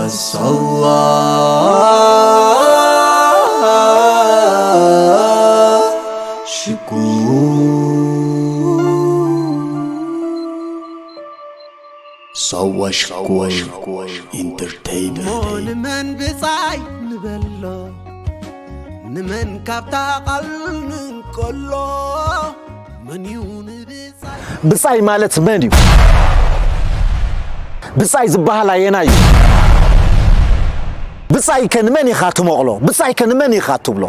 ሳዋ ሽኮር። ሳዋ ሽኮር ኢንተርቴይንመንት። ንመን ብጻይ ንበሎ፣ ንመን ካብታ ቓል ንንቀሎ፣ መን እዩ ንብጻይ? ብጻይ ማለት መን እዩ? ብጻይ ዝበሃል ኣየናይ እዩ? ብጻይከ ንመን ኢኻ ትመቕሎ? ብጻይከ ንመን ኢኻ ትብሎ?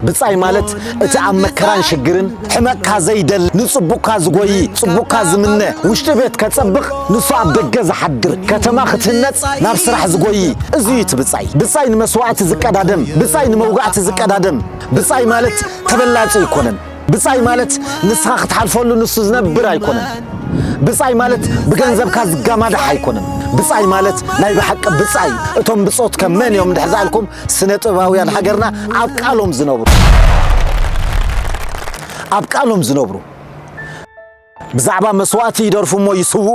ብጻይ ማለት እቲ ኣብ መከራን ሽግርን ሕመቕካ ዘይደሊ፣ ንጽቡቕካ ዝጎዪ፣ ጽቡቕካ ዝምነ፣ ውሽጢ ቤት ከጸብቕ፣ ንሱ ኣብ ደገ ዝሓድር፣ ከተማ ክትህነጽ ናብ ስራሕ ዝጎዪ፣ እዚ እዩ እቲ ብጻይ። ብጻይ ንመስዋእቲ ዝቀዳደም፣ ብጻይ ንመውጋእቲ ዝቀዳደም። ብጻይ ማለት ተበላጺ ኣይኮነን። ብጻይ ማለት ንስኻ ክትሓልፈሉ ንሱ ዝነብር ኣይኮነን። ብጻይ ማለት ብገንዘብካ ዝጋማዳሕ ኣይኮነን። ብጻይ ማለት ናይ ብሓቂ ብጻይ፣ እቶም ብጾትከ መን እዮም እንድሕር ዝኣልኩም፣ ስነ ጥበባውያን ሃገርና ኣብ ቃሎም ዝነብሩ፣ ኣብ ቃሎም ዝነብሩ፣ ብዛዕባ መስዋእቲ ይደርፉ እሞ ይስውኡ፣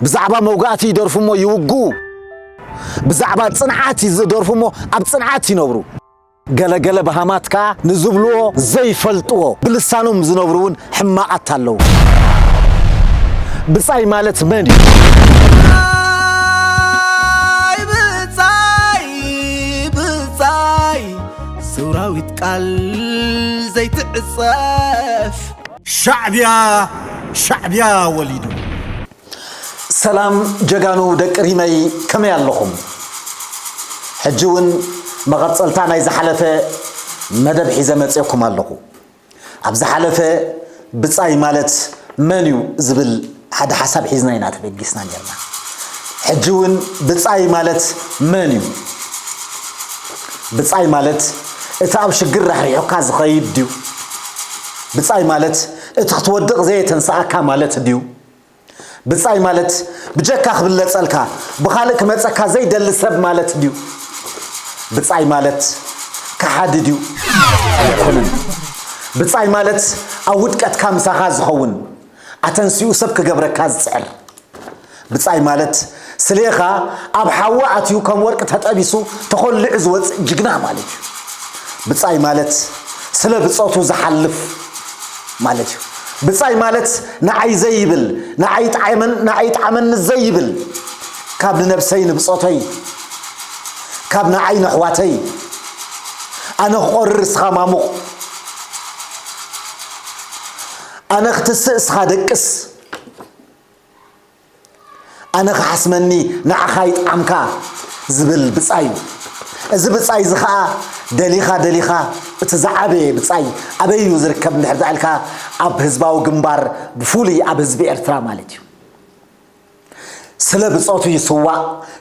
ብዛዕባ መውጋእቲ ይደርፉ እሞ ይውግኡ፣ ብዛዕባ ጽንዓት ይደርፉ እሞ ኣብ ጽንዓት ይነብሩ። ገለገለ በሃማት ከኣ ንዝብልዎ ዘይፈልጥዎ፣ ብልሳኖም ዝነብሩ እውን ሕማቓት ኣለዉ። ብጻይ ማለት መን እዩ? ብጻይ፣ ብጻይ፣ ብጻይ፣ ሰውራዊት ቃል ዘይትዕጸፍ። ሻዕብያ፣ ሻዕብያ ወሊዱ። ሰላም ጀጋኑ ደቂ ሪመይ፣ ከመይ ኣለኹም? ሕጂ እውን መቐጸልታ ናይ ዝሓለፈ መደብ ሒዘ መጽኤኩም ኣለኹ። ኣብ ዝሓለፈ ብጻይ ማለት መን እዩ ዝብል ሓደ ሓሳብ ሒዝና ኢና ተበጊስና ነርና። ሕጂ እውን ብጻይ ማለት መን እዩ? ብጻይ ማለት እቲ ኣብ ሽግር ራሕሪሑካ ዝኸይድ ድዩ? ብጻይ ማለት እቲ ክትወድቕ ዘየተንስኣካ ማለት ድዩ? ብጻይ ማለት ብጀካ ክብለጸልካ ብኻልእ ክመጸካ ዘይደሊ ሰብ ማለት ድዩ? ብጻይ ማለት ከሓዲ ድዩ? ኣይኮነን። ብጻይ ማለት ኣብ ውድቀትካ ምሳኻ ዝኸውን፣ ኣተንሲኡ ሰብ ክገብረካ ዝጽዕር። ብጻይ ማለት ስሌኻ ኣብ ሓዊ ኣትዩ ከም ወርቂ ተጠቢሱ ተኾሊዑ ዝወጽእ ጅግና ማለት እዩ። ብጻይ ማለት ስለ ብጾቱ ዝሓልፍ ማለት እዩ። ብጻይ ማለት ንዓይ ዘይብል፣ ንዓይ ጣዕመን-፣ ንዓይ ጣዕመኒ ዘይብል፣ ካብ ንነብሰይ ንብጾተይ፣ ካብ ንዓይ ነሕዋተይ፣ ኣነ ክቆርር እስኻ ማሙቕ፣ ኣነ ክትስእ እስኻ ደቅስ፣ ኣነ ክሓስመኒ ንዓኻ ይጥዓምካ ዝብል ብጻይ እዩ። እዚ ብጻይ እዚ ኸኣ ደሊኻ ደሊኻ እቲ ዝዓበየ ብጻይ ኣበይ እዩ ዝርከብ እንድሕር ዳኣልካ፣ ኣብ ህዝባዊ ግንባር፣ ብፍሉይ ኣብ ህዝቢ ኤርትራ ማለት እዩ። ስለ ብጾቱ ይስዋእ፣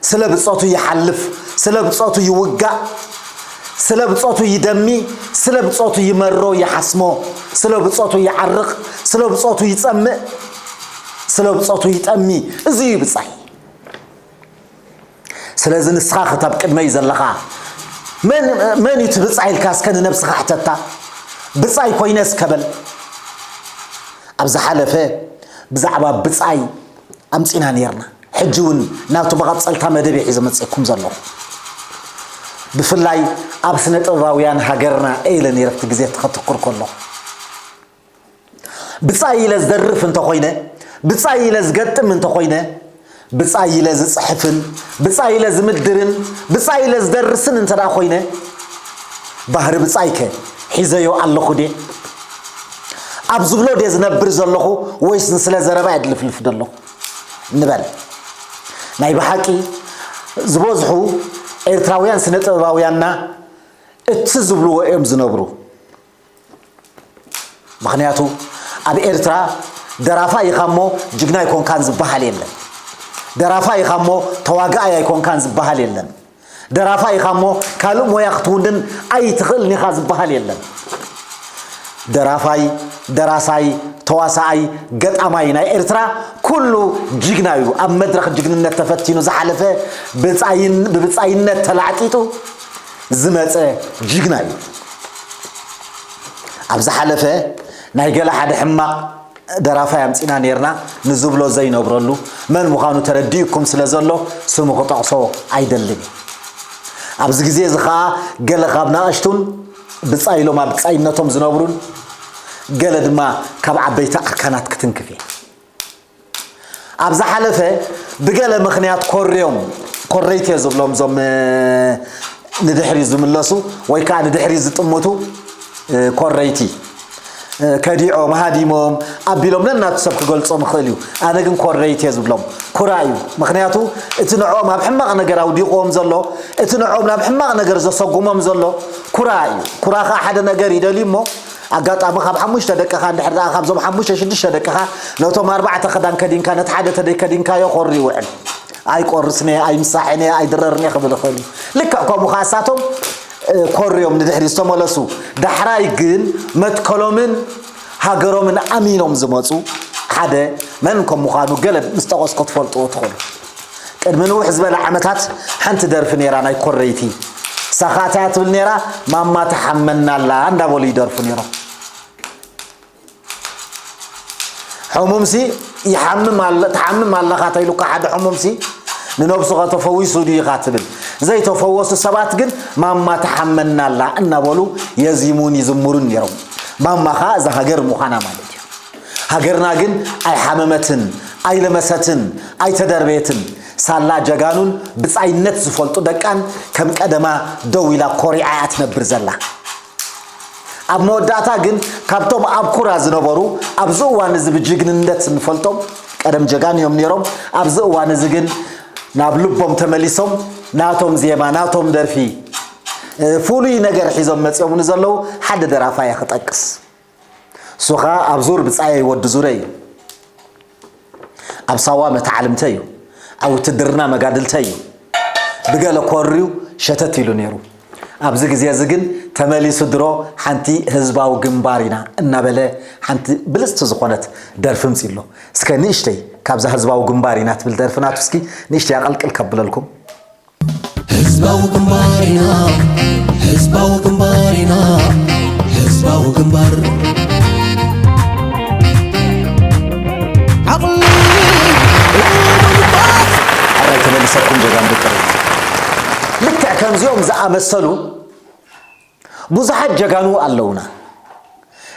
ስለ ብጾቱ ይሓልፍ፣ ስለ ብጾቱ ይውጋእ፣ ስለ ብጾቱ ይደሚ፣ ስለ ብጾቱ ይመሮ ይሓስሞ፣ ስለ ብጾቱ ይዓርቕ፣ ስለ ብጾቱ ይጸምእ፣ ስለ ብጾቱ ይጠሚ። እዚ እዩ ብጻይ። ስለዚ ንስኻ ኸታብ ቅድመይ ዘለኻ መን፣ መን እዩ እቲ ብጻይ ኢልካ እስከ ንነብስኻ ሕተታ። ብጻይ ኮይነ እስከ በል። ኣብ ዝሓለፈ ብዛዕባ ብጻይ ኣምጺና ነይርና። ሕጂ እውን ናብቲ መቐጸልታ መደብ እየ ሒዘ መጺእኩም ዘለኹ። ብፍላይ ኣብ ስነ ጥበባውያን ሃገርና እየ ኢለ ነይረ እቲ ግዜ ከተኩር ከለኹ። ብጻይ ኢለ ዝደርፍ እንተኾይነ፣ ብጻይ ኢለ ዝገጥም እንተኾይነ፣ ብጻይ ኢለ ዝጽሕፍን፣ ብጻይ ኢለ ዝምድርን፣ ብጻይ ኢለ ዝደርስን እንተ ደኣ ኮይነ፣ ባህሪ ብጻይከ ሒዘዮ ኣለኹ ድየ? ኣብ ዝብሎ ድየ ዝነብር ዘለኹ ወይስ ንስለ ዘረባ እየ ድልፍልፍ ዘለኹ? ንበል። ናይ ብሓቂ ዝበዝሑ ኤርትራውያን ስነ ጥበባውያንና እቲ ዝብልዎ እዮም ዝነብሩ። ምኽንያቱ ኣብ ኤርትራ ደራፋይ ኢኻ እሞ ጅግና ኣይኮንካን ዝበሃል የለን። ደራፋይ ኢኻ እሞ ተዋጋኣይ ኣይኮንካን ዝበሃል የለን። ደራፋይ ኢኻ እሞ ካልእ ሞያ ክትውንን ኣይትኽእልን ኢኻ ዝበሃል የለን። ደራፋይ፣ ደራሳይ፣ ተዋሳኣይ፣ ገጣማይ ናይ ኤርትራ ኩሉ ጅግና እዩ። ኣብ መድረኽ ጅግንነት ተፈቲኑ ዝሓለፈ፣ ብጻይን-፣ ብብጻይነት ተላዕጢጡ ዝመጸ ጅግና እዩ። ኣብ ዝሓለፈ ናይ ገለ ሓደ ሕማቕ ደራፋይ ኣምጺና ኔርና ንዝብሎ ዘይነብረሉ መን ምዃኑ ተረዲኡኩም ስለ ዘሎ ስሙ ክጠቕሶ ኣይደልን እየ። ኣብዚ ግዜ እዚ ኸኣ ገለ ካብ ናእሽቱን ብጻይ ኢሎም ኣብ ብጻይነቶም ዝነብሩን ገለ ድማ ካብ ዓበይቲ ኣርካናት ክትንክፍ እየ። ኣብ ዝሓለፈ ብገለ ምኽንያት ኮርዮም ኮረይቲ እየ ዝብሎም እዞም ንድሕሪ ዝምለሱ ወይ ከዓ ንድሕሪ ዝጥምቱ ኮረይቲ ከዲዖም ሃዲሞም ኣቢሎም ነናቱ ሰብ ክገልጾም ይኽእል እዩ። ኣነ ግን ኮረይቲ እየ ዝብሎም። ኩራ እዩ። ምኽንያቱ እቲ ንዕኦም ኣብ ሕማቕ ነገር ኣውዲቕዎም ዘሎ፣ እቲ ንዕኦም ናብ ሕማቕ ነገር ዘሰጉሞም ዘሎ ኩራ እዩ። ኩራ ከዓ ሓደ ነገር ይደልዩ እሞ ኣጋጣሚ ካብ ሓሙሽተ ደቅኻ እንድሕር ደኣ ካብዞም ሓሙሽተ ሽዱሽተ ደቅኻ ነቶም ኣርባዕተ ክዳን ከዲንካ ነቲ ሓደ ተደይ ከዲንካዮ ኮሪ ይውዕል። ኣይቆርስን እየ ኣይምሳሕን እየ ኣይድረርን እየ ክብል ይኽእል እዩ። ልክዕ ከምኡ ከዓ እሳቶም ኮርዮም ንድሕሪ ዝተመለሱ ዳሕራይ ግን መትከሎምን ሃገሮምን ኣሚኖም ዝመፁ ሓደ መን ከም ምዃኑ ገለ ምስ ጠቐስኩ ትፈልጥዎ ትኽእሉ። ቅድሚ ንውሕ ዝበለ ዓመታት ሓንቲ ደርፊ ነይራ ናይ ኮረይቲ። እሳ ከዓ እንታይ እያ ትብል ነይራ? ማማ ትሓመና ኣላ እንዳበሉ ይደርፉ ነይሮም። ሕሙምሲ ይሓምም ኣለ ትሓምም ኣለኻ ተይሉካ ሓደ ሕሙምሲ ንነብሱ ከተፈዊሱ ድዩ ኢኻ ትብል። ዘይተፈወሱ ሰባት ግን ማማ ትሓመና ኣላ እናበሉ የዚሙን ይዝምሩን ነይሮም። ማማ ኸዓ እዛ ሃገር ምዃና ማለት እዩ። ሃገርና ግን ኣይሓመመትን ኣይለመሰትን ኣይተደርበየትን። ሳላ ጀጋኑን ብጻይነት ዝፈልጡ ደቃን ከም ቀደማ ደው ኢላ ኮሪዓ እያ ትነብር ዘላ። ኣብ መወዳእታ ግን ካብቶም ኣብ ኩራ ዝነበሩ ኣብዚ እዋን እዚ ብጅግንነት እንፈልጦም ቀደም ጀጋን እዮም ነይሮም። ኣብዚ እዋን እዚ ግን ናብ ልቦም ተመሊሶም ናቶም ዜማ ናቶም ደርፊ ፍሉይ ነገር ሒዞም መፂኦም ንዘለዉ ሓደ ደራፋይ ክጠቅስ። እሱ ኸዓ ኣብ ዙር ብጻየይ ወዲ ዙረይ እዩ። ኣብ ሳዋ መተዓልምተ እዩ። ኣብ ውትድርና መጋድልተ እዩ። ብገለ ኮርዩ ሸተት ኢሉ ነይሩ። ኣብዚ ግዜ እዚ ግን ተመሊሱ ድሮ ሓንቲ ህዝባዊ ግንባር ኢና እናበለ ሓንቲ ብልጽቲ ዝኾነት ደርፊ ምጺ ኣሎ። እስከ ንእሽተይ ካብዛ ህዝባዊ ግንባር ኢና ትብል ደርፊ ናቱ እስኪ ንእሽተይ ኣቐልቅል ከብለልኩም። ህዝባዊ ግንባር ኢና ህዝባዊ ግንባር ኢና ህዝባዊ ግንባር ዓቕሊ ኣራይ ተመልሰኩም ጀጋኑ ደቂ ርት ልክዕ ከምዚኦም ዝኣመሰሉ ብዙሓት ጀጋኑ ኣለውና።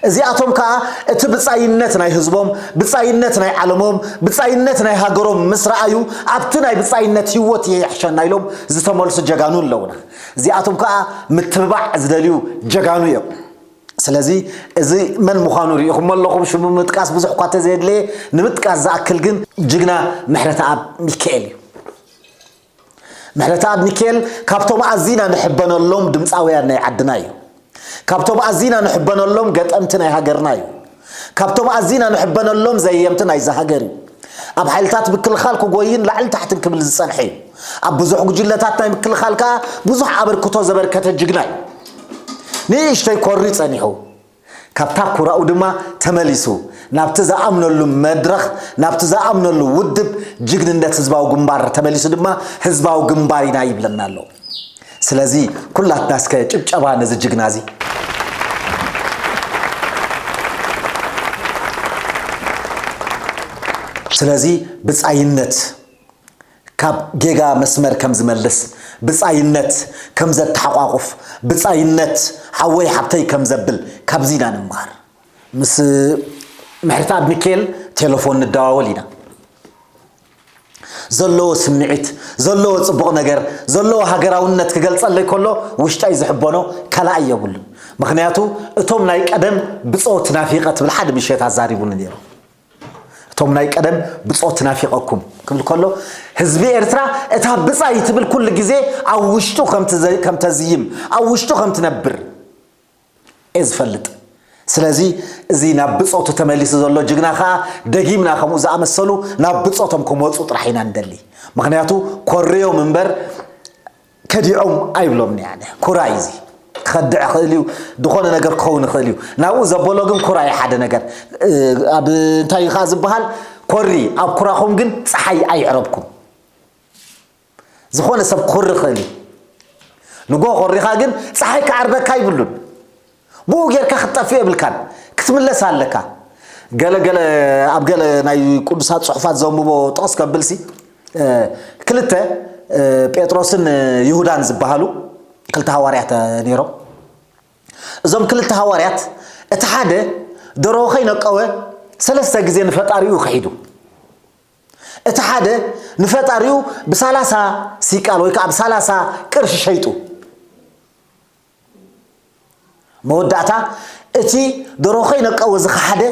እዚኣቶም ከኣ እቲ ብጻይነት ናይ ህዝቦም ብጻይነት ናይ ዓለሞም ብጻይነት ናይ ሃገሮም ምስ ረኣዩ ኣብቲ ናይ ብጻይነት ህይወት እየ ይሕሸና ኢሎም ዝተመልሱ ጀጋኑ ኣለውና። እዚኣቶም ከኣ ምትብባዕ ዝደልዩ ጀጋኑ እዮም። ስለዚ እዚ መን ምዃኑ ርኢኹሞ ኣለኹም። ሽሙ ምጥቃስ ብዙሕ እኳ ተዘየድለየ ንምጥቃስ ዝኣክል ግን ጅግና ምሕረተኣብ ሚካኤል እዩ። ምሕረተኣብ ሚካኤል ካብቶም ኣዚና ንሕበነሎም ድምፃውያን ናይ ዓድና እዩ። ካብቶም ኣዚና ንሕበነሎም ገጠምቲ ናይ ሃገርና እዩ። ካብቶም ኣዚና ንሕበነሎም ዘየምቲ ናይዚ ሃገር እዩ። ኣብ ሓይልታት ምክልኻል ክጎይን ላዕሊ ታሕትን ክብል ዝፀንሐ እዩ። ኣብ ብዙሕ ጉጅለታት ናይ ምክልኻል ከዓ ብዙሕ ኣበርክቶ ዘበርከተ ጅግና እዩ። ንእሽተይ ኮሪ ፀኒሑ ካብታ ኩራኡ ድማ ተመሊሱ ናብቲ ዝኣምነሉ መድረኽ ናብቲ ዝኣምነሉ ውድብ ጅግንነት ህዝባዊ ግንባር ተመሊሱ ድማ ህዝባዊ ግንባር ኢና ይብለና ኣሎ። ስለዚ ኩላትና እስከ ጭብጨባ ነዚ ጅግና እዚ። ስለዚ ብጻይነት ካብ ጌጋ መስመር ከም ዝመልስ፣ ብጻይነት ከም ዘተሓቋቑፍ፣ ብጻይነት ሓወይ ሓብተይ ከም ዘብል ካብዚ ኢና ንምሃር። ምስ ምሕረተኣብ ሚካኤል ቴሌፎን ንደዋወል ኢና። ዘለዎ ስምዒት፣ ዘለዎ ጽቡቕ ነገር፣ ዘለዎ ሃገራውነት ክገልጸለይ ከሎ ውሽጠይ ዝሕበኖ ከላእ የብሉን። ምኽንያቱ እቶም ናይ ቀደም ብጾት ናፊቐ ትብል ሓደ ምሸት ኣዛሪቡኒ ነይሩ። እቶም ናይ ቀደም ብጾት ናፊቐኩም ክብል ከሎ ህዝቢ ኤርትራ እታ ብጻይ ትብል ኩሉ ግዜ ኣብ ውሽጡ ከም ተዘይም ኣብ ውሽጡ ከም ትነብር እየ ዝፈልጥ። ስለዚ እዚ ናብ ብጾቱ ተመሊሱ ዘሎ ጅግና ከኣ ደጊምና ከምኡ ዝኣመሰሉ ናብ ብጾቶም ክመጹ ጥራሕ ኢና ንደሊ። ምኽንያቱ ኮርዮም እምበር ከዲዖም ኣይብሎም እያ ኩራይ እዚ ክኸድዕ ይኽእል እዩ። ዝኾነ ነገር ክኸውን ይኽእል እዩ። ናብኡ ዘበሎ ግን ኩራይ ሓደ ነገር ኣብ እንታይ እዩ ከዓ ዝበሃል ኮሪ ኣብ ኩራኹም ግን ፀሓይ ኣይዕረብኩም። ዝኾነ ሰብ ክኹሪ ይኽእል እዩ። ንጎ ኮሪኻ ግን ፀሓይ ክዓርበካ ይብሉን። ብኡ ጌርካ ክትጠፍእ የብልካን ክትምለስ ኣለካ። ገለ ገለ ኣብ ገለ ናይ ቅዱሳት ጽሑፋት ዘንብቦ ጥቕስ ከብልሲ ክልተ ጴጥሮስን ይሁዳን ዝበሃሉ ክልተ ሃዋርያት ነይሮም። እዞም ክልተ ሃዋርያት እቲ ሓደ ደርሆ ከይነቀወ ሰለስተ ግዜ ንፈጣሪኡ ክሒዱ፣ እቲ ሓደ ንፈጣሪኡ ብሳላሳ ሲቃል ወይ ከዓ ብሳላሳ ቅርሺ ሸይጡ። መወዳእታ እቲ ደርሆ ከይነቀወ ዝኸሓደ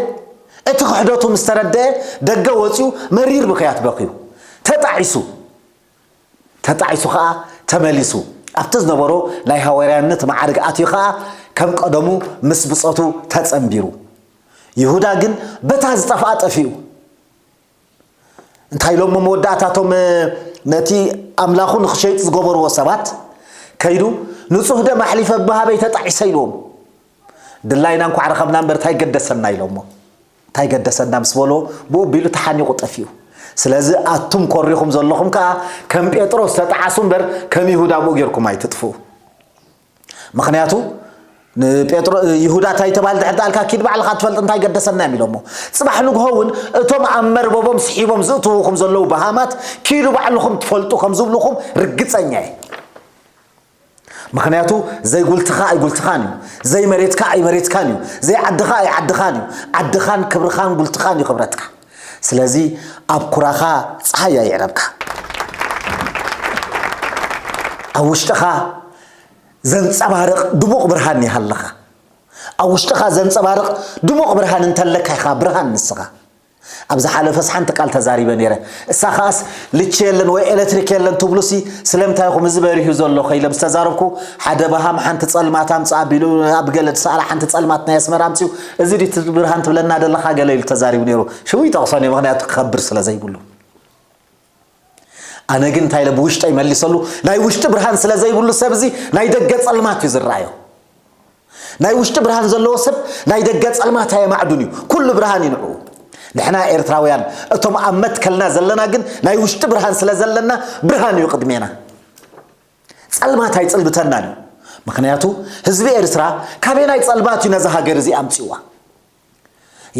እቲ ክሕደቱ ምስ ተረደአ ደገ ወፂኡ መሪር ብኽያት በኽዩ። ተጣዒሱ ተጣዒሱ ከዓ ተመሊሱ ኣብቲ ዝነበሮ ናይ ሃዋርያነት ማዕርግ ኣትዩ ከዓ ከም ቀደሙ ምስ ብፆቱ ተፀንቢሩ። ይሁዳ ግን በታ ዝጠፍኣ ጠፊኡ። እንታይ ኢሎሞ መወዳእታቶም ነቲ ኣምላኹ ንኽሸይጥ ዝገበርዎ ሰባት ከይዱ ንጹህ ደም ኣሕሊፈ ብሃበይ ተጣዒሰ ኢልዎም። ድላይና እንኳዕ ረኸብና እምበር እንታይ ገደሰና ኢሎሞ። እንታይ ገደሰና ምስ በሎ ብኡ ቢሉ ተሓኒቑ ጠፊኡ። ስለዚ ኣቱም ኮሪኹም ዘለኹም ከዓ ከም ጴጥሮስ ተጣዓሱ እምበር ከም ይሁዳ ብኡ ጌርኩም ኣይትጥፍኡ። ምኽንያቱ ንጴጥሮ ይሁዳ እንታይ ተባል ድሕር ዳልካ ኪድ ባዕልኻ ትፈልጥ እንታይ ገደሰና እዮም ኢሎሞ። ጽባሕ ንግሆ እውን እቶም ኣብ መርበቦም ስሒቦም ዝእትውኹም ዘለዉ በሃማት ኪዱ ባዕልኹም ትፈልጡ ከም ዝብልኹም ርግጸኛ እየ። ምኽንያቱ ዘይጉልትኻ ኣይጉልትኻን እዩ፣ ዘይመሬትካ ኣይመሬትካን እዩ፣ ዘይዓድኻ ኣይዓድኻን እዩ። ዓድኻን ክብርኻን ጉልትኻን እዩ ክብረትካ። ስለዚ ኣብ ኩራኻ ፀሓይ ኣይዕረብካ። ኣብ ውሽጥኻ ዘንጸባርቕ ድሙቕ ብርሃን ይሃልኻ። ኣብ ውሽጥኻ ዘንጸባርቕ ድሙቕ ብርሃን እንተለካ ኢኻ ብርሃን ንስኻ። ኣብ ዝሓለፈስ ሓንቲ ቃል ተዛሪበ ነይረ። እሳ ኸኣስ ልቺ የለን ወይ ኤሌክትሪክ የለን ትብሉሲ ስለምንታይ ኢኹም እዚ በሪሁ ዘሎ ከይለ ምስ ተዛረብኩ ሓደ በሃም ሓንቲ ጸልማት ኣምጽእ ኣቢሉ ኣብ ገለ ዝሰኣላ ሓንቲ ጸልማት ናይ ኣስመራ ኣምጽኡ እዚ ድዩ እቲ ብርሃን ትብለና ዘለኻ ገለ ኢሉ ተዛሪቡ ነይሩ። ሽሙ ይጠቕሶ እየ ምኽንያቱ ክኸብር ስለ ዘይብሉ። ኣነ ግን እንታይ ኢለ ብውሽጠይ መሊሰሉ ናይ ውሽጢ ብርሃን ስለ ዘይብሉ ሰብ እዚ ናይ ደገ ጸልማት እዩ ዝረኣዮ። ናይ ውሽጢ ብርሃን ዘለዎ ሰብ ናይ ደገ ጸልማት ኣየማዕዱን እዩ። ኩሉ ብርሃን እዩ ንዕኡ። ንሕና ኤርትራውያን እቶም ኣብ መትከልና ዘለና ግን ናይ ውሽጢ ብርሃን ስለ ዘለና ብርሃን እዩ ቅድሜና። ጸልማት ኣይጽልምተናን እዩ። ምኽንያቱ ህዝቢ ኤርትራ ካበየናይ ጸልማት እዩ ነዛ ሃገር እዚ ኣምጺዋ?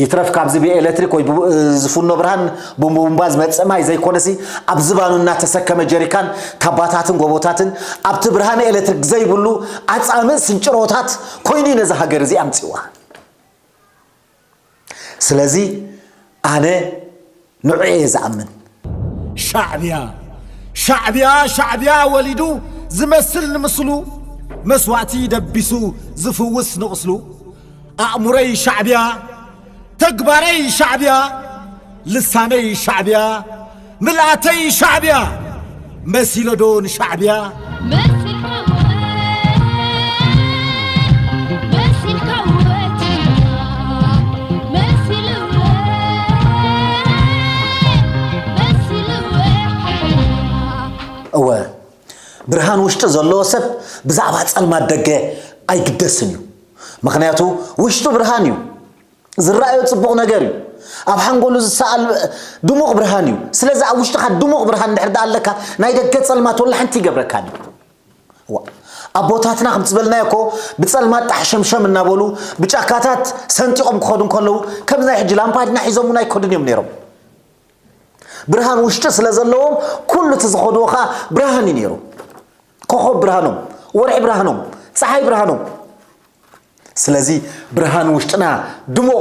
ይትረፍ ካብዚ ብኤሌክትሪክ ወይ ብ- ዝፍኖ ብርሃን ቡምቡምባ ዝመጽእ ማይ ዘይኮነሲ ኣብ ዝባኑ እናተሰከመ ጀሪካን ታባታትን ጎቦታትን ኣብቲ ብርሃን ኤሌክትሪክ ዘይብሉ ኣጻምእ ስንጭሮታት ኮይኑ እዩ ነዛ ሃገር እዚ ኣምጺዋ። ስለዚ ኣነ ንዑ እየ ዝኣምን። ሻዕብያ ሻዕብያ ሻዕብያ ወሊዱ ዝመስል ንምስሉ መስዋእቲ ደቢሱ ዝፍውስ ንቕስሉ ኣእሙረይ ሻዕብያ ተግባረይ ሻዕብያ ልሳነይ ሻዕብያ ምልኣተይ ሻዕብያ መሲለዶ ንሻዕብያ መሲልካ ውበት መሲልካ ውበት መሲልወ መሲልወ እወ ብርሃን ውሽጢ ዘለዎ ሰብ ብዛዕባ ጸልማት ደገ ኣይግደስን እዩ። ምኽንያቱ ውሽጡ ብርሃን እዩ። ዝረኣዮ ጽቡቕ ነገር እዩ። ኣብ ሓንጎሉ ዝሰኣል ድሙቕ ብርሃን እዩ። ስለዚ ኣብ ውሽጥኻ ድሙቕ ብርሃን እንድሕር ደኣ ኣለካ ናይ ደገ ጸልማት ወላ ሓንቲ ይገብረካን እዩ። ዋ፣ ኣቦታትና ከምቲ ዝበልናዮ እኮ ብጸልማት ጣሕ ሸምሸም እናበሉ ብጫካታት ሰንጢቖም ክኸዱ እንከለዉ ከምዚ ናይ ሕጂ ላምፓድና ሒዞም እውን ኣይከዱን እዮም ነይሮም። ብርሃን ውሽጢ ስለ ዘለዎም ኩሉ እቲ ዝኸድዎ ከዓ ብርሃን እዩ ነይሩ። ኮኸብ ብርሃኖም፣ ወርሒ ብርሃኖም፣ ፀሓይ ብርሃኖም። ስለዚ ብርሃን ውሽጥና ድሙቕ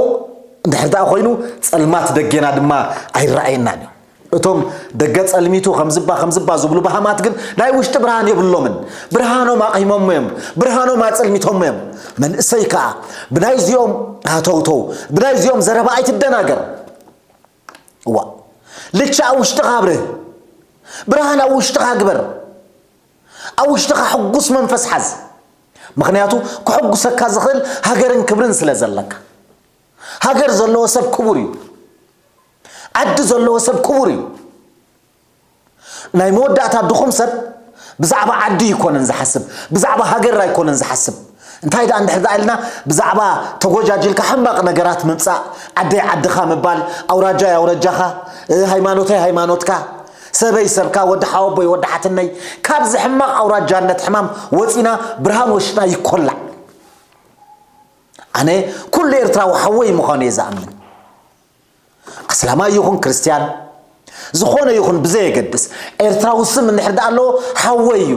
እንድሕር ደኣ ኮይኑ ፀልማት ደጌና ድማ ኣይረኣየናን እዩ። እቶም ደገ ጸልሚቱ ከምዝባ ከምዝባ ዝብሉ በሃማት ግን ናይ ውሽጢ ብርሃን የብሎምን። ብርሃኖም ኣቕሂሞሞ እዮም። ብርሃኖም ኣጸልሚቶሞ እዮም። መንእሰይ ከኣ ብናይዚኦም ሃተውተው ብናይዚኦም ዘረባ ኣይትደናገር። እዋ ልቻ ኣብ ውሽጥኻ ኣብርህ። ብርሃን ኣብ ውሽጥኻ ግበር። ኣብ ውሽጥኻ ሕጉስ መንፈስ ሓዝ። ምኽንያቱ ክሕጉሰካ ዝኽእል ሃገርን ክብርን ስለ ዘለካ። ሃገር ዘለዎ ሰብ ክቡር እዩ። ዓዲ ዘለዎ ሰብ ክቡር እዩ። ናይ መወዳእታ ድኹም ሰብ ብዛዕባ ዓዲ ኣይኮነን ዝሓስብ፣ ብዛዕባ ሃገር ኣይኮነን ዝሓስብ። እንታይ ደኣ እንድሕር ደኣ ኢልና ብዛዕባ ተጎጃጅልካ ሕማቕ ነገራት ምምጻእ፣ ዓደይ ዓድኻ ምባል፣ ኣውራጃይ ኣውረጃኻ፣ ሃይማኖተይ ሃይማኖትካ፣ ሰበይ ሰብካ፣ ወዲ ሓወቦይ ወዲ ሓትነይ፣ ካብዚ ሕማቕ ኣውራጃነት ሕማም ወጺና ብርሃን ወሽጥና ይኮላዕ። ኣነ ኩሉ ኤርትራዊ ሓወይ ምዃኑ እየ ዝኣምን። ኣስላማይ ይኹን ክርስትያን፣ ዝኾነ ይኹን ብዘየገድስ፣ ኤርትራዊ ስም እንድሕር ደኣ ኣለዎ፣ ሓወይ እዩ።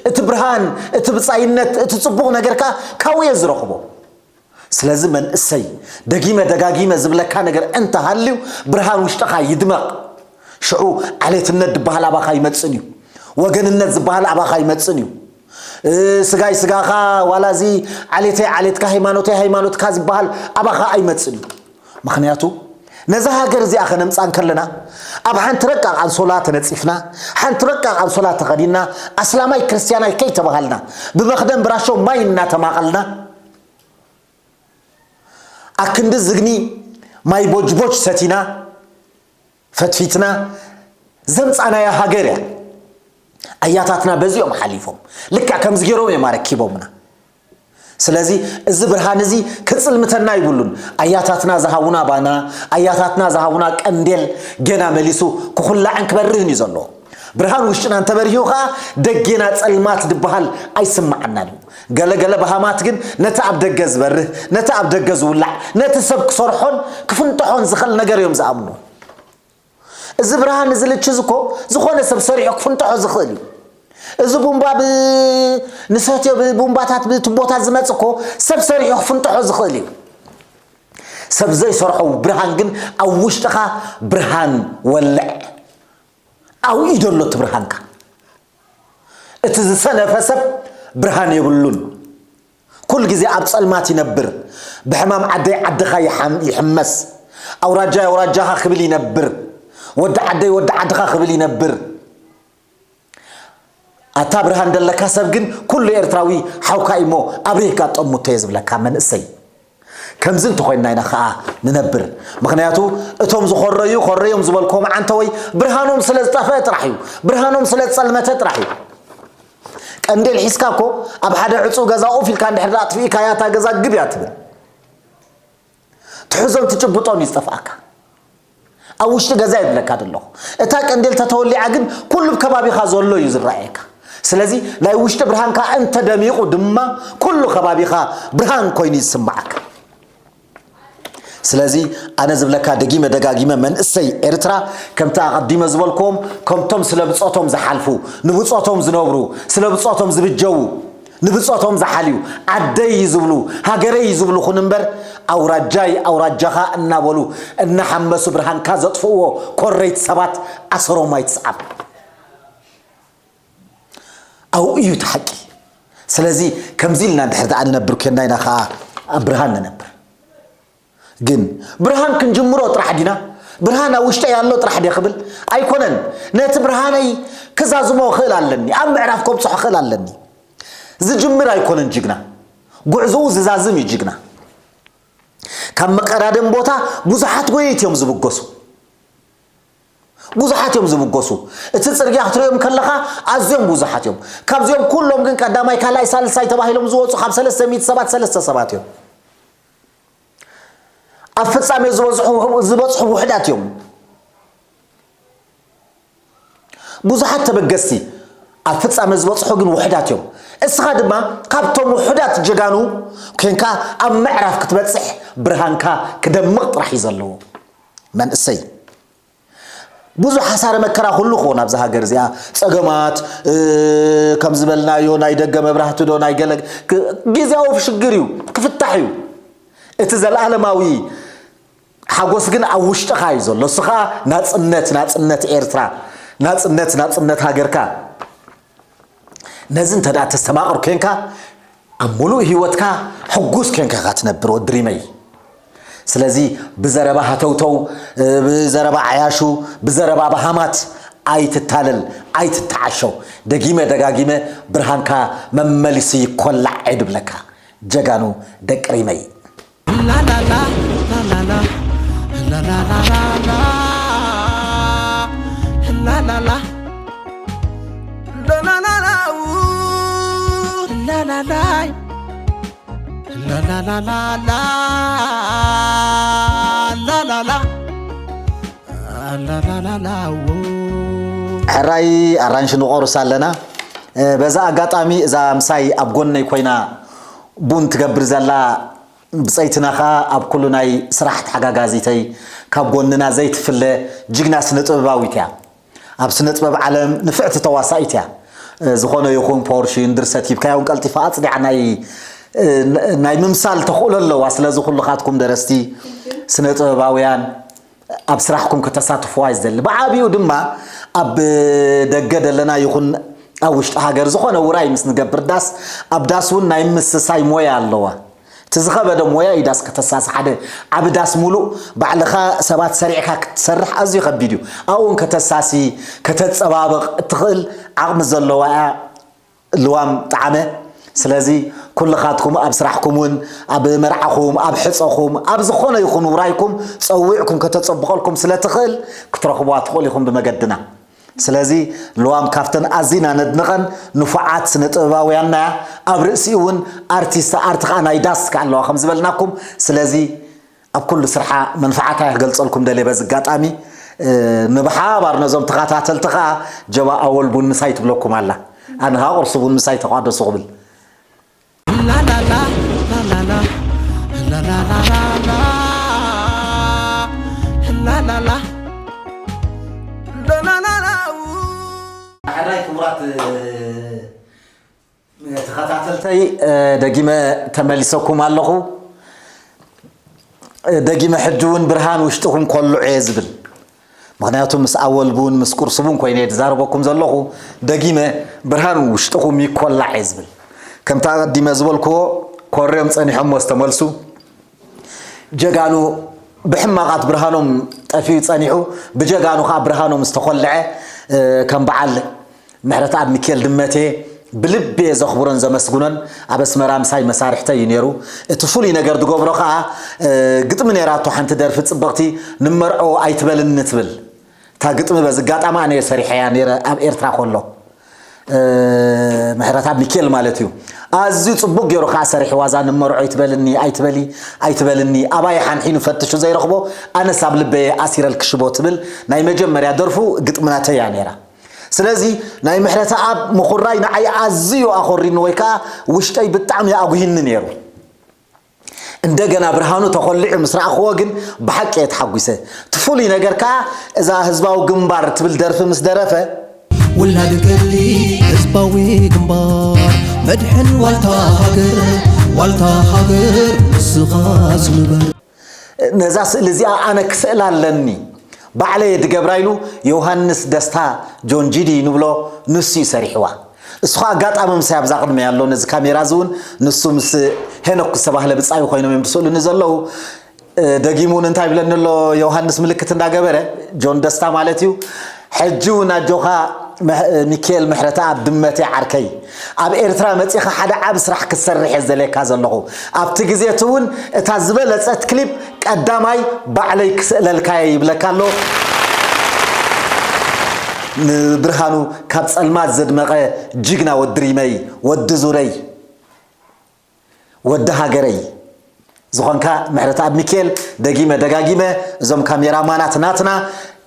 እቲ ብርሃን፣ እቲ ብጻይነት፣ እቲ ጽቡቕ ነገርካ ካብኡ እየ ዝረኽቦ። ስለዚ መንእሰይ፣ ደጊመ ደጋጊመ ዝብለካ ነገር እንተሃልዩ፣ ብርሃን ውሽጥኻ ይድመቕ። ሽዑ ዓሌትነት ዝበሃል ኣባኻ ይመጽእን እዩ። ወገንነት ዝበሃል ኣባኻ ይመጽእን እዩ። እ፣ ስጋይ ስጋኻ፣ ዋላ እዚ ዓሌተይ ዓሌትካ፣ ሃይማኖተይ ሃይማኖትካ ዝበሃል ኣባኻ ኣይመጽእን እዩ። ምኽንያቱ ነዛ ሃገር እዚኣ ከነምጻ እንከለና፣ ኣብ ሓንቲ ረቃቕ ኣንሶላ ተነጺፍና፣ ሓንቲ ረቃቕ ኣንሶላ ተኸዲንና፣ ኣስላማይ ክርስትያናይ ከይተባሃልና፣ ብመኽደን ብራሾ ማይ እናተማቐልና፣ ኣክንዲ ዝግኒ ማይ ቦጅቦጅ ሰቲና፣ ፈትፊትና ዘምጻናያ ሃገር እያ። ኣያታትና በዚኦም ሓሊፎም፣ ልክዕ ከምዚ ገይሮም እዮም ኣረኪቦምና። ስለዚ እዚ ብርሃን እዚ ክጽልምተና ይብሉን። ኣያታትና ዝሃቡና ባና፣ ኣያታትና ዝሃቡና ቀንዴል ገና መሊሱ ክኹላዕን ክበርህን እዩ ዘለዎ። ብርሃን ውሽጥና እንተበሪሁ ኸኣ ደጌና ጸልማት ዝበሃል ኣይስምዓናን እዩ። ገለ ገለ በሃማት ግን ነቲ ኣብ ደገ ዝበርህ፣ ነቲ ኣብ ደገ ዝውላዕ፣ ነቲ ሰብ ክሰርሖን ክፍንጥሖን ዝኽእል ነገር እዮም ዝኣምኑ። እዚ ብርሃን እዚ ልችዝ እኮ ዝኾነ ሰብ ሰሪሑ ክፍንጥሖ ዝኽእል እዩ። እዚ ቡምባ ብ-፣ ንሰትዮ ብቡምባታት ብትቦታት ዝመጽእ እኮ ሰብ ሰሪሑ ክፍንጥሖ ዝኽእል እዩ። ሰብ ዘይሰርሖ ብርሃን ግን ኣብ ውሽጥኻ ብርሃን ወልዕ። ኣብኡ እዩ ዘሎ እቲ ብርሃንካ። እቲ ዝሰነፈ ሰብ ብርሃን የብሉን። ኩሉ ግዜ ኣብ ጸልማት ይነብር። ብሕማም ዓደይ ዓድኻ ይሓም-፣ ይሕመስ። ኣውራጃይ ኣውራጃኻ ክብል ይነብር። ወዲ ዓደይ ወዲ ዓድኻ ክብል ይነብር። ኣታ ብርሃን ደለካ ሰብ ግን ኩሉ ኤርትራዊ ሓውካ እሞ ኣብሪህካ ጠሙቶ እየ ዝብለካ መንእሰይ። ከምዚ እንተኾይንና ኢና ኸኣ ንነብር። ምኽንያቱ እቶም ዝኾረዩ፣ ኮረዮም ዝበልክዎም ዓንተወይ ብርሃኖም ስለ ዝጠፍአ ጥራሕ እዩ። ብርሃኖም ስለ ዝጸልመተ ጥራሕ እዩ። ቀንዴል ሒዝካ እኮ ኣብ ሓደ ዕጹው ገዛ ኡፍ ኢልካ እንድሕር ደኣ ኣጥፊእካያ እታ ገዛ ግብ እያ ትብል። ትሕዞን ትጭብጦን እዩ ዝጠፍኣካ። ኣብ ውሽጢ ገዛ ይብለካ ዘለኹ። እታ ቀንዴል ተተወሊዓ ግን ኩሉ ኣብ ከባቢኻ ዘሎ እዩ ዝረኣየካ። ስለዚ ናይ ውሽጢ ብርሃንካ እንተ ደሚቑ ድማ ኩሉ ከባቢኻ ብርሃን ኮይኑ ይስምዓካ። ስለዚ ኣነ ዝብለካ ደጊመ ደጋጊመ መንእሰይ ኤርትራ ከምቲ ኣቐዲመ ዝበልክዎም ከምቶም ስለ ብጾቶም ዝሓልፉ፣ ንብጾቶም ዝነብሩ፣ ስለ ብጾቶም ዝብጀዉ፣ ንብጾቶም ዝሓልዩ፣ ዓደይ ዝብሉ፣ ሃገረይ ዝብሉ ኩን እምበር ኣውራጃይ ኣውራጃኻ እናበሉ እናሓመሱ ብርሃንካ ዘጥፍእዎ ኮረይቲ ሰባት ኣሰሮም ኣይትስዓብ። ኣብኡ እዩ እቲ ሓቂ። ስለዚ ከምዚ ኢልና እንድሕር ደኣ ንነብር ኮንና ኢና ኸኣ ኣብ ብርሃን ንነብር። ግን ብርሃን ክንጅምሮ ጥራሕ ዲና? ብርሃን ኣብ ውሽጠይ ኣሎ ጥራሕ ድየ ክብል? ኣይኮነን። ነቲ ብርሃነይ ክዛዝሞ ክእል ኣለኒ፣ ኣብ ምዕራፍ ከብጽሖ ክእል ኣለኒ። ዝጅምር ኣይኮነን ጅግና፣ ጉዕዞኡ ዝዛዝም እዩ ጅግና። ካብ መቀዳደም ቦታ ብዙሓት ጎየይቲ እዮም ዝብገሱ። ብዙሓት እዮም ዝብገሱ። እቲ ጽርግያ ክትሪኦም ከለኻ ኣዝዮም ብዙሓት እዮም። ካብዚኦም ኩሎም ግን ቀዳማይ፣ ካልኣይ፣ ሳልሳይ ተባሂሎም ዝወጹ ካብ ሰለስተ ሚእቲ ሰባት ሰለስተ ሰባት እዮም። ኣብ ፍጻሜ ዝበዝሑ፣ ዝበጽሑ ውሑዳት እዮም። ብዙሓት ተበገስቲ ኣብ ፍጻሜ ዝበጽሑ ግን ውሑዳት እዮም። እስኻ ድማ ካብቶም ውሑዳት ጀጋኑ ኮንካ ኣብ ምዕራፍ ክትበጽሕ ብርሃንካ ክደምቕ ጥራሕ እዩ ዘለዎ። መንእሰይ ብዙሕ ሓሳረ መከራ ኩሉ ክኾን ኣብዛ ሃገር እዚኣ ጸገማት፣ እ፣ ከም ዝበልናዮ ናይ ደገ መብራህቲ ዶ ናይ ገለ ግ-፣ ግዝያዊ ሽግር እዩ፣ ክፍታሕ እዩ። እቲ ዘለኣለማዊ ሓጎስ ግን ኣብ ውሽጥኻ እዩ ዘሎ። እሱ ኸኣ ናጽነት፣ ናጽነት ኤርትራ፣ ናጽነት፣ ናጽነት ሃገርካ። ነዚ እንተ ደኣ ተስተማቕር ኮንካ ኣብ ሙሉእ ህይወትካ ሕጉስ ኮንካ ኢኻ ትነብር ወዲ ሪመይ። ስለዚ ብዘረባ ሃተውተው፣ ብዘረባ ዓያሹ፣ ብዘረባ በሃማት ኣይትታለል፣ ኣይትተዓሸው። ደጊመ ደጋጊመ ብርሃንካ መመሊሱ ይኮላዕ እየ ድብለካ። ጀጋኑ ደቂ ሪመይ። ሕራይ ኣራንሺ ንቆርስ ኣለና። በዛ ኣጋጣሚ እዛ ምሳይ ኣብ ጎነይ ኮይና ቡን ትገብር ዘላ ብጸይትና ኸኣ ኣብ ኩሉ ናይ ስራሕ ተሓጋጋዚተይ፣ ካብ ጎንና ዘይትፍለ ጅግና ስነ ጥበባዊት እያ። ኣብ ስነ ጥበብ ዓለም ንፍዕቲ ተዋሳኢት እያ። ዝኾነ ይኹን ፖርሽን ድርሰት ሂብካያ እውን ቀልጢፋ ኣጽዲዓ ናይ ናይ ምምሳል ተኽእሎ ኣለዋ። ስለዚ ኩልኻትኩም ደረስቲ ስነ ጥበባውያን ኣብ ስራሕኩም ከተሳትፍዋ እዩ ዝደሊ። ብዓቢኡ ድማ ኣብ ደገ ደለና ይኹን ኣብ ውሽጢ ሃገር ዝኾነ ውራይ ምስ ንገብር ዳስ ኣብ ዳስ እውን ናይ ምስሳይ ሞያ ኣለዋ። እቲ ዝኸበደ ሞያ እዩ ዳስ ከተሳሲ። ሓደ ዓቢ ዳስ ሙሉእ ባዕልኻ ሰባት ሰሪዕካ ክትሰርሕ ኣዝዩ ከቢድ እዩ። ኣብኡ እውን ከተሳሲ ከተጸባብቕ እትኽእል ዓቕሚ ዘለዋ እያ። ልዋም ጠዓመ። ስለዚ ኩልኻትኩም ኣብ ስራሕኩም እውን ኣብ መርዓኹም ኣብ ሕፀኹም ኣብ ዝኾነ ይኹን ውራይኩም ጸዊዕኩም ከተጸብቐልኩም ስለ ትኽእል ክትረኽብዋ ትኽእሉ ኢኹም ብመገድና። ስለዚ ልዋም ካብተን ኣዚና ነድንቐን ንፉዓት ስነ ጥበባውያንና እያ። ኣብ ርእሲኡ እውን ኣርቲስት ኣርቲ ከዓ ናይ ዳስ ከዓ ኣለዋ ከም ዝበልናኩም። ስለዚ ኣብ ኩሉ ስርሓ መንፍዓታ ክገልጸልኩም ደልየ በዚ ኣጋጣሚ። ንብሓባር ነዞም ተኸታተልቲ ከዓ ጀባ ኣወል ቡን ምሳይ ትብለኩም ኣላ። ኣነ ከዓ ቁርሲ ቡን ምሳይ ተቋደሱ ክብል። ሕራይ ክቡራት ተኸታተልተይ፣ ደጊመ ተመሊሰኩም ኣለኹ። ደጊመ ሕጂ እውን ብርሃን ውሽጥኹም ኮልዑ እየ ዝብል። ምኽንያቱ ምስ ኣወል ቡን ምስ ቁርሲ ቡን ኮይነ እየ ዝዛረበኩም ዘለኹ። ደጊመ ብርሃን ውሽጥኹም ይኮላዕ እየ ዝብል። ከምቲ ኣቐዲመ ዝበልክዎ ኮርዮም ጸኒሖሞ ዝተመልሱ ጀጋኑ ብሕማቓት ብርሃኖም ጠፊኡ ጸኒሑ ብጀጋኑ ከዓ ብርሃኖም ዝተኾልዐ ከም በዓል ምሕረተኣብ ሚኪኤል ድመቴ ብልቢ እየ ዘኽብሮን ዘመስግኖን። ኣብ ኣስመራ ምሳይ መሳርሕተይ እዩ ነይሩ። እቲ ፍሉይ ነገር ዝገብሮ ከዓ ግጥሚ ነይራቶ ሓንቲ ደርፊ ጽብቕቲ ንመርዖ ኣይትበልኒ ትብል። እታ ግጥሚ በዚ ኣጋጣሚ ኣነ እየ ሰሪሐያ ነይረ ኣብ ኤርትራ ከሎ። ምሕረተኣብ ሚኪኤል ማለት እዩ። ኣዝዩ ጽቡቕ ገይሩ ከዓ ሰሪሕዋ እዛ ንመርዖ ኣይትበልኒ ኣይትበሊ ኣይትበልኒ ኣባይ ሓንሒኑ ፈትሹ ዘይረኽቦ ኣነስ ኣብ ልበየ ኣሲረልኪ ሽቦ ትብል ናይ መጀመርያ ደርፉ ግጥሚ ናተይ እያ ነይራ። ስለዚ ናይ ምሕረተኣብ ምኹራይ ንዓይ ኣዝዩ ኣኾሪኒ ወይ ከዓ ውሽጠይ ብጣዕሚ ኣጉሂኒ ነይሩ። እንደገና ብርሃኑ ተኾሊዑ ምስ ረኣኽዎ ግን ብሓቂ እየ ተሓጒሰ። እቲ ፍሉይ ነገር ከዓ እዛ ህዝባዊ ግንባር ትብል ደርፊ ምስ ደረፈ ውላድ ገድሊ ህዝባዊ ግንባር መድሕን ዋልታ ሃገር ዋልታ ሃገር ንስኻ ዝንበር ነዛ ስእሊ እዚኣ ኣነ ክስእላ ኣለኒ ባዕለየ ድገብራ ኢሉ ዮሃንስ ደስታ ጆን ጂዲ ንብሎ ንሱ እዩ ሰሪሕዋ። እሱ ከዓ ኣጋጣሚ ምሳይ ኣብዛ ቅድመይ ኣሎ ነዚ ካሜራ እዚ እውን ንሱ ምስ ሄኖክ ዝተባህለ ብፃዩ ኮይኖም እዮም ዝስእሉኒ ዘለዉ። ደጊሙ እውን እንታይ ይብለኒ ኣሎ ዮሃንስ ምልክት እንዳገበረ ጆን ደስታ ማለት እዩ። ሕጂ እውን ኣጆኻ ሚኪኤል ምሕረተኣብ ድመተይ ዓርከይ ኣብ ኤርትራ መፂኻ ሓደ ዓብ ስራሕ ክትሰርሕ እየ ዝደልየካ ዘለኹ ኣብቲ ግዜ እቲ እውን እታ ዝበለፀት ክሊፕ ቀዳማይ ባዕለይ ክስእለልካ እየ ይብለካ ኣሎ። ንብርሃኑ ካብ ፀልማት ዘድመቐ ጅግና ወዲ ሪመይ ወዲ ዙረይ ወዲ ሃገረይ ዝኾንካ ምሕረተኣብ ሚኪኤል ደጊመ ደጋጊመ እዞም ካሜራማናት ናትና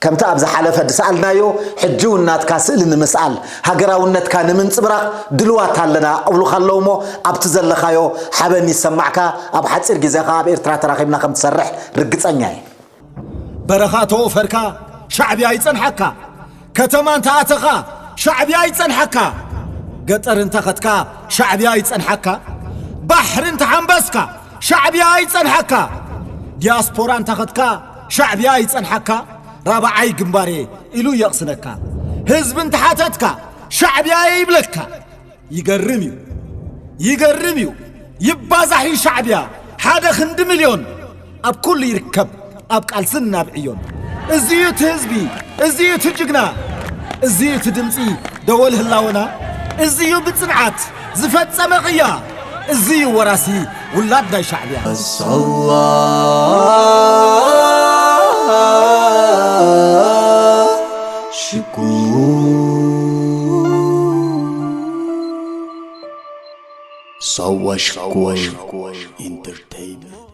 ከምቲ ኣብ ዝሓለፈ ዝሰኣልናዮ ሕጂ እውን ናትካ ስእሊ ንምስኣል ሃገራውነትካ ንምንፅብራቕ ድልዋት ኣለና እብሉኻ ኣለዉ እሞ ኣብቲ ዘለኻዮ ሓበን ይሰማዕካ ኣብ ሓፂር ግዜ ኸዓ ኣብ ኤርትራ ተራኺብና ከም ትሰርሕ ርግፀኛ እየ። በረኻ ተወፈርካ ሻዕብያ ይጸንሓካ። ከተማ እንተ ኣተኻ ሻዕብያ ይጸንሓካ። ገጠር እንተ ኸድካ ሻዕብያ ይጸንሓካ። ባሕሪ እንተ ሓምበስካ ሻዕብያ ይጸንሓካ። ዲያስፖራ እንተ ኸድካ ሻዕብያ ይጸንሓካ። ራብዓይ ግንባር እየ ኢሉ የቕስነካ። ህዝቢ እንተ ሓተትካ ሻዕብያ እየ ይብለካ። ይገርም እዩ፣ ይገርም እዩ። ይባዛሕ እዩ ሻዕብያ ሓደ ክንዲ ሚልዮን ኣብ ኩሉ ይርከብ ኣብ ቃልስን ናብ ዕዮን። እዚ እዩ እቲ ህዝቢ፣ እዚ እዩ እቲ ጅግና፣ እዚ እዩ እቲ ድምፂ ደወል ህላወና፣ እዚ እዩ ብፅንዓት ዝፈፀመ ቅያ፣ እዚ እዩ ወራሲ ውላድ ናይ ሻዕብያ። ሰዋ ሽኩር ሳዋ ሽኮር ኢንተርቴይንመንት።